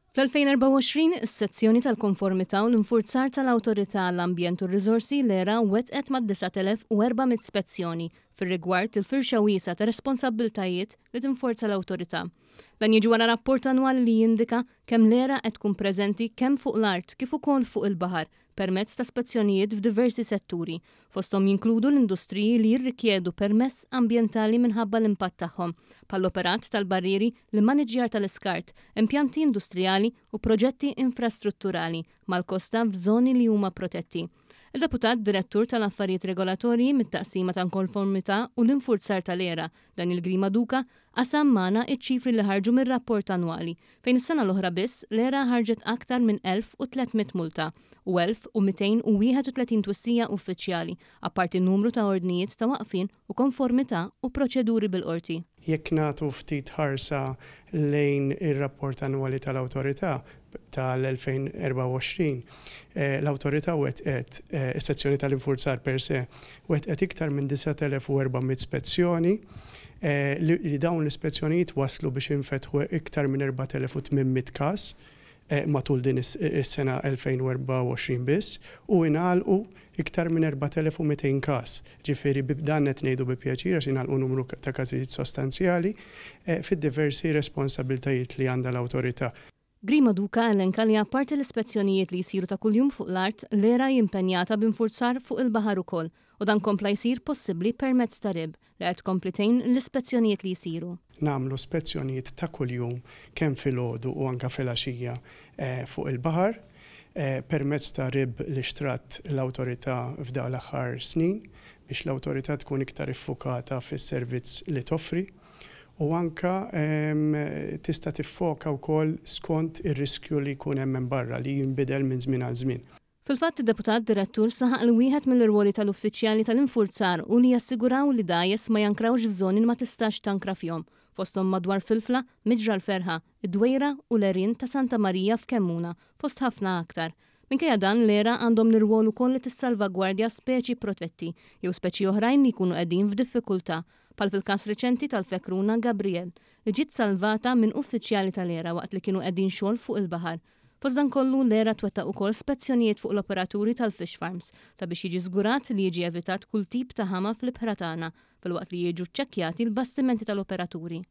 Fl-2024, is-Sezzjoni tal-Konformità u l-Infurzar tal-Awtorità għall-Ambjent u r-Riżorsi, l-ERA, wettqet mad-9,400 spezzjoni fir-rigward il-firxa wiesgħa ta' responsabbiltajiet li tinforza l-Awtorità. Dan jiġi wara rapport annwali li jindika kemm l-ERA qed tkun preżenti kemm fuq l-art kif ukoll fuq il-baħar permezz ta' spezzjonijiet f'diversi setturi, fosthom jinkludu l-industriji li jirrikjedu permess ambjentali minħabba l-impatt tagħhom, bħall-operat tal-barrieri, l-immaniġġjar tal-iskart, impjanti industrijali u proġetti infrastrutturali mal-kosta f'żoni li huma protetti. Il-Deputat Direttur tal-Affarijiet Regolatorji mit-Taqsima tal-Konformità u l-Infurzar tal-ERA, Daniel Grima Duca, qasam magħna ċ-ċifri li ħarġu mir-rapport annwali, fejn is-sena l-oħra biss l-ERA ħarġet aktar minn 1,300 multa u 1,231 twissija uffiċjali, apparti numru ta' ordnijiet ta' waqfien u konformità u proċeduri bil-qorti. Jekk nagħtu ftit ħarsa lejn ir-rapport annwali tal-Awtorità tal-2024, l-Awtorità wettqet, is-sezzjoni tal-infurzar per se, wettqet iktar minn 9,400 spezzjoni, li dawn l-ispezzjonijiet wasslu biex infetħu iktar minn 4,800 każ matul din is-sena 2024 biss u ingħalqu iktar minn 4,200 każ. Ġifieri dan qed ngħidu bi pjaċir għax ingħalqu numru ta' każijiet sostanzjali fid-diversi responsabbiltajiet li għandha l-Awtorità. Grima Duca elenka li apparti l-ispezzjonijiet li jsiru ta' kuljum fuq l-art, l-ERA hi impenjata b'infurzar fuq il-baħar ukoll u dan kompla jsir possibbli permezz ta' rib li qed tkompli tgħin l-ispezzjonijiet li jsiru. Nagħmlu spezzjonijiet ta' kuljum kemm filgħodu u anke filgħaxija fuq il-baħar permezz ta' rib li xtrat l-Awtorità f'dawn l-aħħar snin biex l-Awtorità tkun iktar iffukata fis-servizz li toffri u anke tista' tiffoka wkoll skont ir-riskju li jkun hemm hemm barra li jinbidel minn żmien għal żmien. Fil-fatt, id-Deputat Direttur saħaq li wieħed mill-irwoli tal-uffiċjali tal-infurzar hu li jassiguraw li dgħajjes ma jankrawx f'żoni li ma tistax tankra fihom, fosthom madwar Filfla, Miġra l-Ferħa, id-Dwejra u l-Għerien ta' Santa Marija f'Kemmuna, fost ħafna aktar. Minkejja dan, l-ERA għandhom l-irwol ukoll li tissalvagwardja speċi protetti jew speċi oħrajn li jkunu qegħdin f'diffikultà, bħal fil-każ riċenti tal-fekruna Gabrielle, li ġiet salvata minn uffiċjali tal-ERA waqt li kienu qegħdin xogħol fuq il-baħar. Fost dan kollu, l-ERA twettaq ukoll spezzjonijiet fuq l-operaturi tal-fish farms sabiex jiġi żgurat li jiġi evitat kull tip ta' ħama fl-ibħra tagħna, filwaqt li jiġu ċċekkjati l-bastimenti tal-operaturi.